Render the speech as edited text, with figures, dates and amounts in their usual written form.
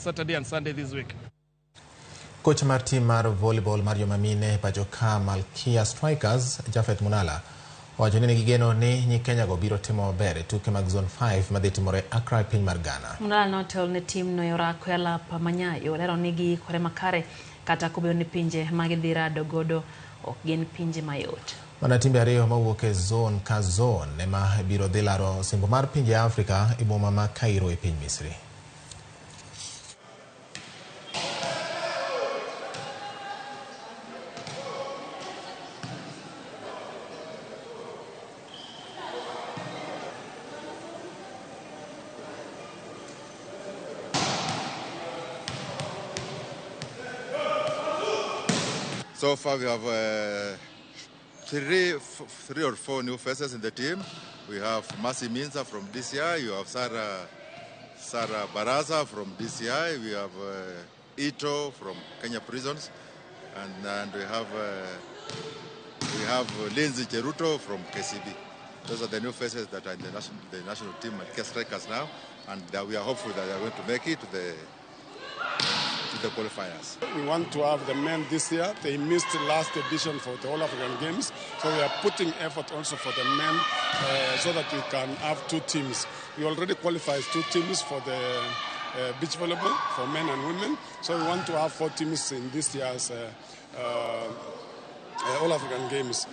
Saturday and Sunday this week. Kocha mar team mar volleyball mar joma mine pacho ka Malkia Strikers, Japhet Munala, owacho ni nigi geno ni nyi Kenya go biro timo maber e tuke mag Zone 5 madhi timore Accra e piny mar Ghana. Munala notelo ne timno e orako e alap manyayo olero ni giikore makare kata kobedo ni pinje ma gidhi rado godo ok gin pinje mayot. Mana timbe ariyo mawuok e zone ka zone ema biro dhi laro osimbo mar pinje Afrika e boma ma Cairo e piny Misri. So far we have three or four new faces in the team. We have Masi Minza from DCI, you have Sarah Baraza from DCI, we have Ito from Kenya Prisons, and we have Lindsay Cheruto from KCB. Those are the new faces that are in the national team and Malkia Strikers now, and we are hopeful that they are going to make it to the qualifiers. We want to have the men this year. They missed the last edition for the All African Games, so we are putting effort also for the men so that we can have two teams. We already qualified two teams for the beach volleyball for men and women, so we want to have four teams in this year's All African Games.